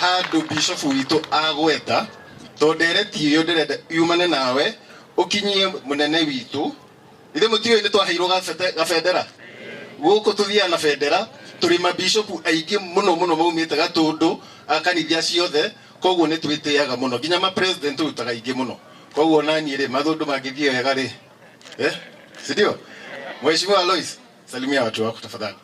Handũ bishop witũ agweta, tondũ ndereti ĩyo ndĩrenda yumane nawe ũkinyie mũnene witũ. Ithe mũtiũĩ nĩ twaheirwo gabendera gũkũ, tũthiaga na bendera, tũrĩ mabishopu aingĩ mũno mũno maumĩte Gatũndũ a kanithia ciothe, koguo nĩ twĩtĩaga mũno, nginya ma president tũrutaga aingĩ mũno. Koguo naniĩ rĩ, mathũndũ mangĩthiĩ wega rĩ, eh? Sindio? Mheshimiwa Alois, salimia watu wako tafadhali.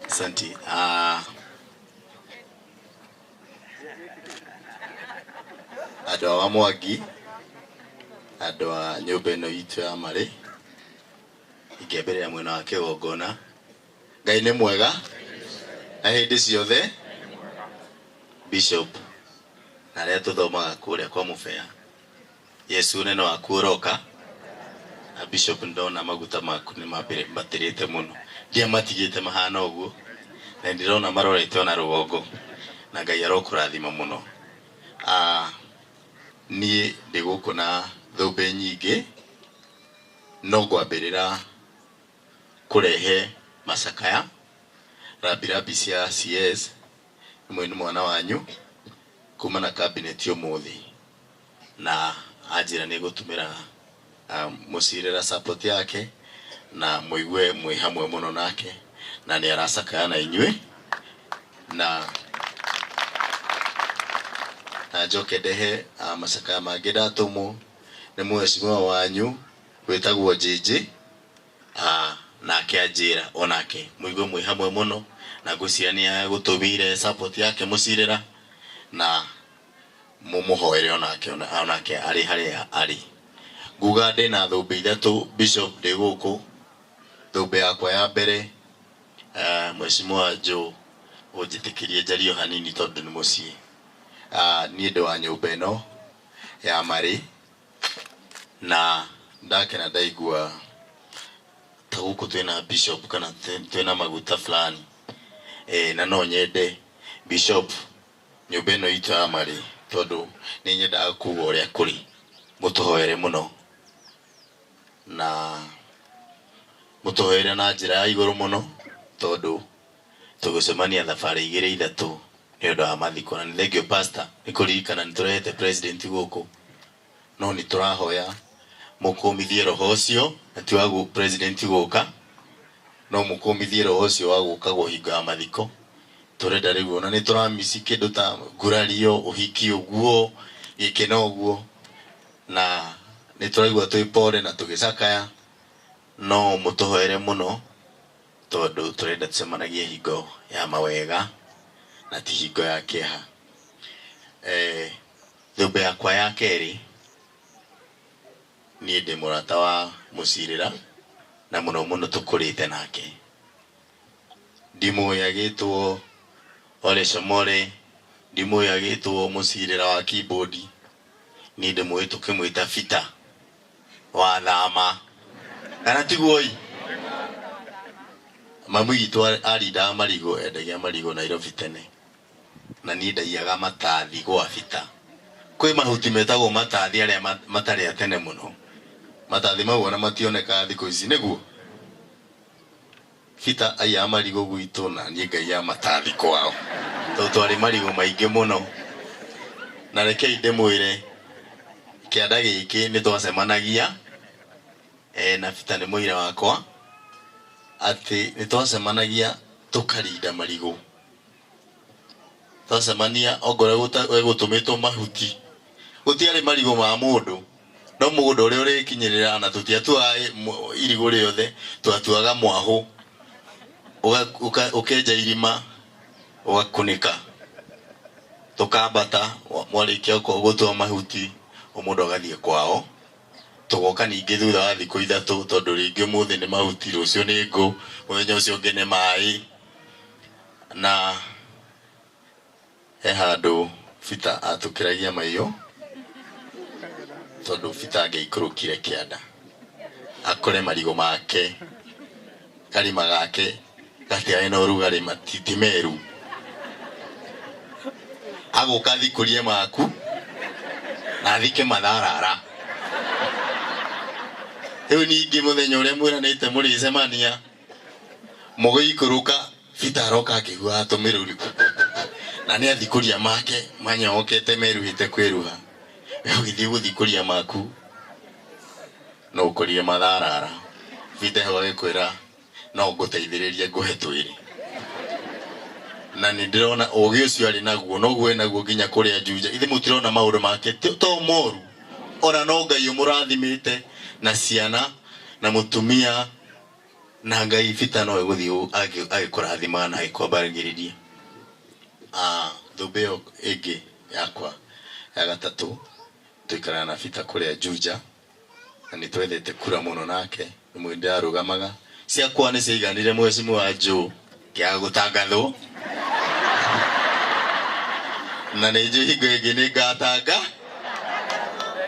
Asante. Andũ a Mwangi, andũ a nyũmba ĩno itũ ya Marĩ, ingĩambĩrĩria mwena wa kĩgongona. Ngai nĩ mwega na hĩndĩ ciothe. Bishop na arĩa tũthomaga kũrĩa kwa Mũbea, Yesu nene waku ũroka. Na Bishop, ndona maguta maku nĩ matĩrĩte mũno, ndiamatigĩte mahana ũguo, na ndĩrona marorete ona rũgongo, na Ngai arokũrathima mũno. Niĩ ndĩ gũkũ na thũmbĩ nyingĩ, no ngwambĩrĩra kũrehe macakaya rambirambi cia CS ĩmwe nĩ mwana wanyu kuma na cabinet ũmũthĩ, na anjĩra nĩ gũtũmĩra mũcirĩra support yake na mũigue mwĩ hamwe mũno nake, na nĩ aracakaya na inyuĩ. Na njoke ndehe macakaya mangĩ ndatũmwo nĩ mheshimiwa wanyu wĩtagwo Njĩnjĩ, nake anjĩra onake mũigue mwĩ hamwe mũno, na ngwĩciria nĩ agũtũmĩire support yake mũcirĩra, na mũmũhoere onake onake arĩ harĩa arĩ. Nguga ndĩna thũmbĩ ithatũ, Bishop, ndĩ gũkũ. Thũmbĩ yakwa ya mbere, Mheshimiwa Joe, ũnjĩtĩkĩrie njarie hanini tondũ nĩ mũciĩ. Niĩ ndĩ wa nyũmba ĩno ya Marĩ, na ndakena ndaigua ta gũkũ twĩna bishop kana twĩna maguta fulani, na no nyende bishop nyũmba ĩno itũ ya Marĩ, tondũ nĩ nyendaga kuga ũrĩa kũrĩ, mũtũhoere mũno, na mũtũhoere na njĩra ya igũrũ mũno, tondũ tũgũcemania thabarĩ igĩrĩ ithatũ nĩ ũndũ wa mathiko. Na nĩ thank you pastor nĩ kũririkana nĩ tũrehete president gũkũ, no nĩ tũrahoya mũkũmithie roho ũcio, na ti wa president gũka, no mũkũmithie roho ũcio wa gũka hingo ya mathiko. Tũrenda rĩu ona nĩ tũramici kĩndũ ta ngurario, ũhiki ũguo, gĩkeno ũguo, na nĩ tũraigua twĩ pore na tũgĩcakaya, no mũtũhoere mũno tondũ tũrenda tũcemanagie hingo ya mawega na ti hingo ya kĩeha. Thũmbĩ yakwa ya kerĩ, niĩ ndĩ mũrata wa mũcirĩra na mũno mũno tũkũrĩte nake. Ndimũĩ agĩtwo Ole Shomore, ndimũĩ agĩtwo mũcirĩra wa keyboard, niĩ ndĩmũĩ tũkĩmwĩta Fita wa thama, kana tiguo? Ĩ mami witũ arindaga marigũ, endagia marigũ Nairobi tene, na niĩ ndaiyaga matathi gwa Fita. Kwĩ mahuti metagwo matathi arĩa matarĩ a tene mũno, matathi mau ona mationekaga thikũ ici. Nĩguo Fita aiyaga marigũ gwitũ na niĩ ngaiya matathi kwao, tondũ twarĩ marigũ maingĩ mũno. Na rekei ndĩmwĩre, kĩanda gĩkĩ nĩ twacemanagia, na Fita nĩ mũira wakwa atĩ nĩ twacemanagia tũkarinda marigũ. Twacemania ongorwo egũtũmĩtwo mahuti, gũtiarĩ marigũ ma mũndũ, no mũgũnda ũrĩa ũrĩkinyĩrĩra, na tũtiatuaga irigũ rĩothe, twatuaga mwahũ, ũkenja irima, ũgakunĩka, tũkambata. Mwarĩkia gũtua mahuti, o mũndũ agathiĩ kwao. Tũgoka ningĩ thutha wa thikũ 3, tondũ rĩngĩ ũmũthĩ nĩ mahuti, rũciũ nĩ ngũ, mũthenya ũcio ũngĩ nĩ maĩ. Na he handũ Fita atũkĩragia maiyo, tondũ Fita angĩaikũrũkire kĩanda akore marigũ make, karima gake gatiarĩ na ũrugarĩ, matiti meru, agũka thikũrie maku na thike matharara. Rĩu ningĩ mũthenya ũrĩa mwĩranĩte mũrĩcemania, mũgĩikũrũka Peter aroka akĩhuhaga tũmĩruri na nĩ athikũria make manyokete meruhĩte kwĩruha. We ũgĩthiĩ gũthikũria maku no ũkorire matharara. Peter hau agĩkwĩra no ngũteithĩrĩrie ngũhe twĩrĩ. Na nĩ ndĩrona ũgĩ ũcio arĩ naguo noguo enaguo nginya kũrĩa Juja. Ithe mũtirona maũndũ make to moru, ona no Ngai ũmũrathimĩte na ciana na mũtumia na Ngai. Peter no egũthiĩ agĩkũrathima na agĩkwambaragĩrĩria. Thũmbĩ ĩyo ĩngĩ yakwa ya gatatũ, tũikaraga na Peter kũrĩa Juja na nĩ twendete kura mũno nake, nĩ mwĩ ndĩrarũgamaga ciakwa nĩ ciaiganire mheshimiwa Joe kĩaga gũtangathwo, na nĩ njũĩ hingo ĩngĩ nĩ ngatanga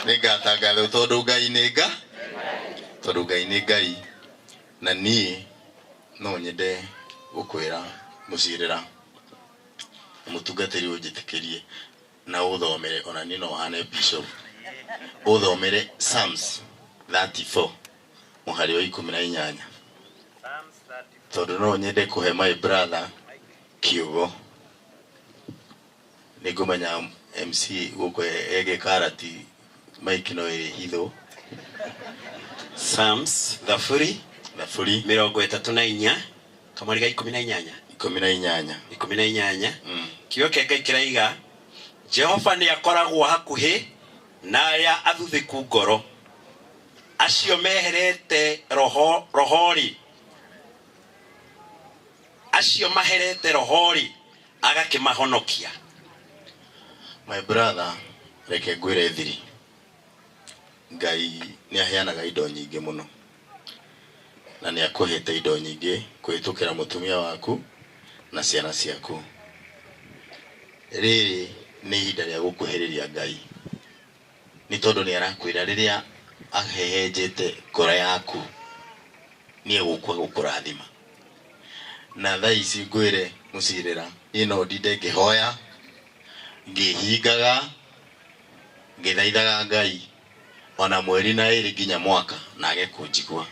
nĩ ngatangathwo tondũ Ngai nĩ nga tondũ Ngai nĩ Ngai. Na niĩ no nyende gũkwĩra mũcirĩra mũtungatĩri ũnjĩtĩkĩrie na ũthomere, ona niĩ no hane bishop, ũthomere Psalms 34 mũhari wa 18, tondũ no nyende kũhe my brother kiugo. Nĩ ngũmenya MC gũkũ ege karati mike no ĩrĩ hitho. Psalms, Thaburi. Thaburi. 34 kamweri ga 18. 18. 18. Kiugo kĩa Ngai kĩraiga, Jehova nĩ akoragwo hakuhĩ na arĩa athuthĩku ngoro, acio meherete roho rohori, acio maherete rohori agakĩmahonokia. My brother, reke ngwĩre thiri, Ngai nĩ aheanaga indo nyingĩ mũno na nĩ akũhete indo nyingĩ kũhĩtũkĩra mũtumia waku na ciana ciaku. Rĩrĩ nĩ ihinda rĩa gũkuhĩrĩria Ngai, nĩ tondũ nĩ arakwĩra rĩrĩa ahehenjete ngoro yaku nĩ egũkwa gũkũrathima. Na thaa ici ngwĩre mũcirĩra, niĩ no ndinde ngĩhoya ngĩhingaga ngĩthaithaga Ngai ona mweri na ĩrĩ nginya mwaka nage kũnjigua,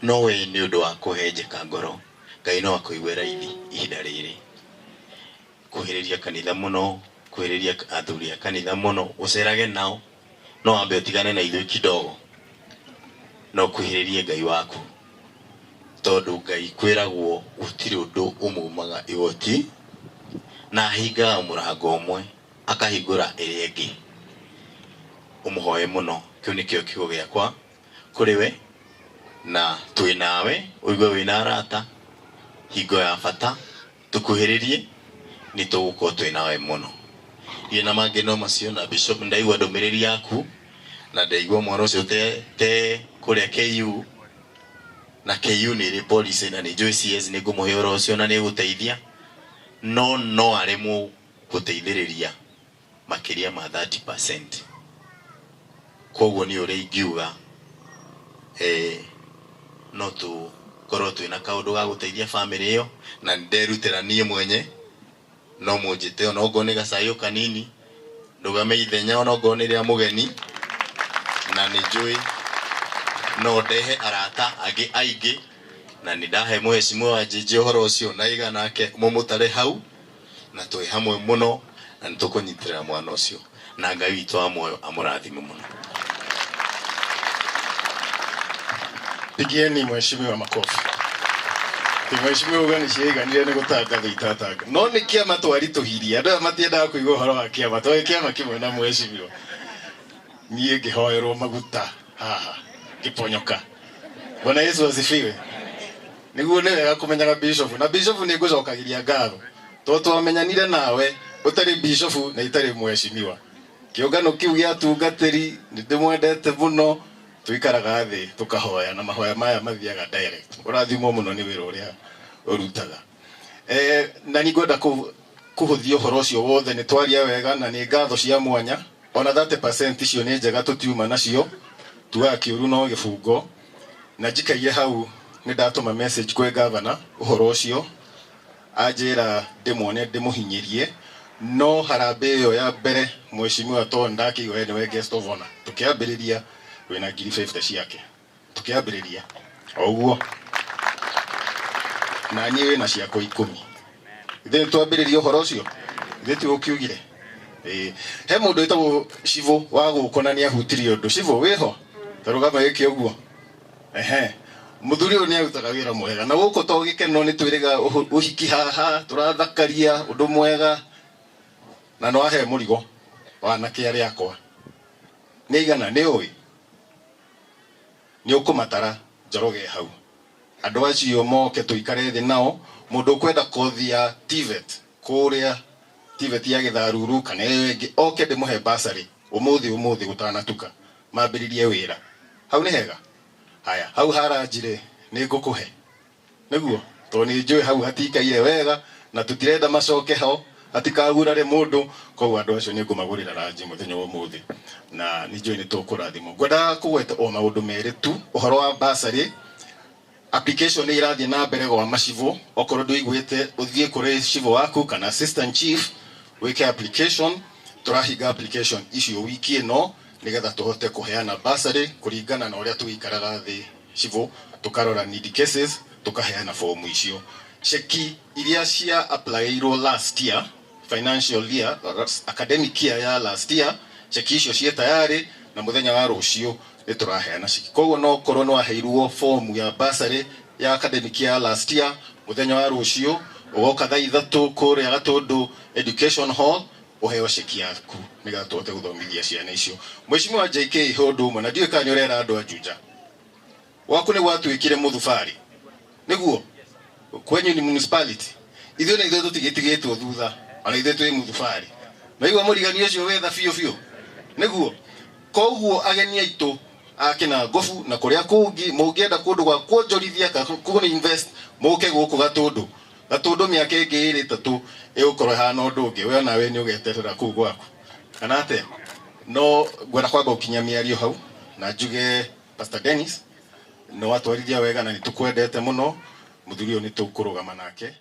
no we nĩ ũndũ wa kũhenjeka ngoro Ngai no akũigue raithi. Ihinda rĩrĩ kuhĩrĩria kanitha mũno, kuhĩrĩria athuri a kanitha mũno, ũcerage nao, no wambe ũtigane na ithuĩ kidogo, no kuhĩrĩrie Ngai waku, tondũ Ngai kwĩragwo gũtirĩ ũndũ ũmumaga igoti, na ahingaga mũrango ũmwe akahingũra ĩrĩa ĩngĩ. Ũmũhoe mũno. Kĩu nĩkĩo kiugo gĩakwa kũrĩ we, na twĩ nawe ũigue wĩna arata hingo ya bata tũkuhĩrĩrie, nĩ tũgũkorwo twĩ nawe mũno. Iĩ na mangĩ no macio. Na bishop, ndaigua ndũmĩrĩri yaku na ndaigua mwana ũcio te kũrĩa KU, na KU nĩ ĩrĩ policy na nĩ njũĩ CS nĩ ngũmũhe ũhoro ũcio na nĩ ĩgũteithia, no no aremwo gũteithĩrĩria makĩria ma 30%. Koguo nĩ ũrĩa ingiuga, no tũkorwo twĩna kaũndũ ga gũteithia family ĩyo, na nderutĩra niĩ mwenye no mũnjĩte ona okorwo nĩ gacayũ kanini, ndũgame ithenya ona okorwo nĩ rĩa mũgeni, na nĩ njũĩ no ndehe arata angĩ aingĩ, na nĩ ndahe mũheshimiwa wa Njĩnjĩ ũhoro ũcio na iga nake mũmũtare hau, na twĩ hamwe mũno na nĩ tũkũnyitĩrĩra mwana ũcio, na Ngai witũ wa muoyo amũrathime mũno. Pigieni mheshimiwa makofi. Ti mheshimiwa uga nĩ ciaiganire nĩ gũtangatha itatanga, no nĩ kĩama twaritũhirie. Andũ aya matiendaga kũigua ũhoro wa kĩama, twarĩ kĩama kĩmwe na mheshimiwa. Niĩ ngĩhoerwo maguta haha ngĩponyoka. Bwana Yesu asifiwe. Nĩguo nĩ wega kũmenyaga bishop, na bishop nĩ ngũcokagĩria ngatho tondũ twamenyanire nawe ũtarĩ bishop na itarĩ mheshimiwa. Kĩũngano kĩu gĩa atungatĩri nĩ ndĩmwendete mũno, tuikaraga thĩ tukahoya na mahoya maya mathiaga direct. Ũrathimwo mũno nĩ wĩra ũrĩa ũrutaga. Na nĩ ngwenda kũhũthia ũhoro ũcio wothe, nĩ twaria wega na nĩ ngatho cia mwanya. Ona 30% icio nĩ njega, tũtiuma nacio, tugaga kĩũru no gĩbungo. Na njikaire hau nĩ ndatũma message kwĩ governor ũhoro ũcio, anjĩra ndĩmuone ndĩmũhinyĩrie, no harambĩ ĩyo ya mbere mheshimiwa to ndakĩigua we nĩwe guest of honor, tũkĩambĩrĩria wĩna ngiri 50 ciake, tũkĩambĩrĩria o ũguo. Na niĩ wĩna ciakwa 10. Ithuĩ nĩtwambĩrĩria ũhoro ũcio? Ithuĩ ti ũkiugire? Ĩĩ. He mũndũ wĩtagwo Civũ wa gũkũ na nĩahutirie ũndũ. Civũ wĩho? Ta rũgama wĩke ũguo. Ehe. Mũthuri ũyũ nĩarutaga wĩra mwega. Na gũkũ to gĩkeno nĩtwĩrĩga ũhiki haha, tũrathakaria ũndũ mwega. Na no ahe mũrigo wa anake arĩa akwa. Nĩ aigana? Nĩ ũĩ? Nĩ ũkũmatara Njoroge hau. Andũ acio moke tũikare thĩ nao, mũndũ ũkwenda kothi ya TVET kũrĩa TVET ya Gĩtharuru kana ĩyo ĩngĩ, oke ndĩmũhe bursary ũmũthĩ ũmũthĩ gũtanatuka, mambĩrĩrie wĩra. Hau nĩ hega? Haya, hau haranjire nĩ ngũkũhe. Nĩguo? Tondũ nĩ njũĩ hau hatikaire wega na tũtirenda macoke ho, hatikagurare mũndũ, koguo andũ acio nĩ ngũmagũrĩra ranji mũthenya wa ũmũthĩ. Na nĩ njũĩ nĩ tũkũrathimwo. Ngwendaga kũgweta o maũndũ merĩ tu, ũhoro wa bursary. Application nĩ irathiĩ na mbere gwa macibũ, okorwo ndũiguĩte ũthiĩ kũrĩ cibũ waku kana assistant chief wĩke application. Tũrahinga application icio wiki ĩno nĩgetha tũhote kũheana bursary kũringana na ũrĩa tũikaraga thĩ cibũ, tũkarora need cases, tũkaheana fomu icio. Ceki iria cia applyirwo last year, financial year, academic year ya last year, ceki icio ciĩ tayari na mũthenya wa rũciũ nĩ tũraheana ceki. Koguo no korwo nĩ waheirwo fomu ya bursary ya academic year last year, mũthenya wa rũciũ ũgoka thaa 3 kũrĩa Gatũndũ Education Hall ũheo ceki yaku nĩgetha tũhote gũthomithia ciana icio. Mheshimiwa JK he ũndũ ũmwe na ndiũĩ kana nĩ ũrera andũ a Juja. Gwaku nĩ gwatuĩkire mũthubarĩ. Nĩguo? Kwenyu ni municipality. Ithuĩ na ithuĩ tũtigĩtigĩtwo thutha, ona ithuĩ twĩ mũthubarĩ. Naigua mũrigani ũcio wetha biũ biũ. Nĩguo? Koguo ageni aitũ a Kĩnangobu na kũrĩa kũngĩ mũngĩenda kũndũ gwa kuonjorithia kana kũ invest mũke gũkũ Gatũndũ. Gatũndũ mĩaka ĩngĩ ĩrĩ ĩtatũ ĩgũkorwo ĩhana ũndũ ũngĩ. We onawe nĩ ũgeterera kũu gwaku. Kana atĩa? No ngwenda kwamba gũkinya mĩario hau na njuge Pastor Dennis nĩ watwarithia wega na nĩ tũkwendete mũno. Mũthuri ũyũ nĩ tũkũrũgama nake.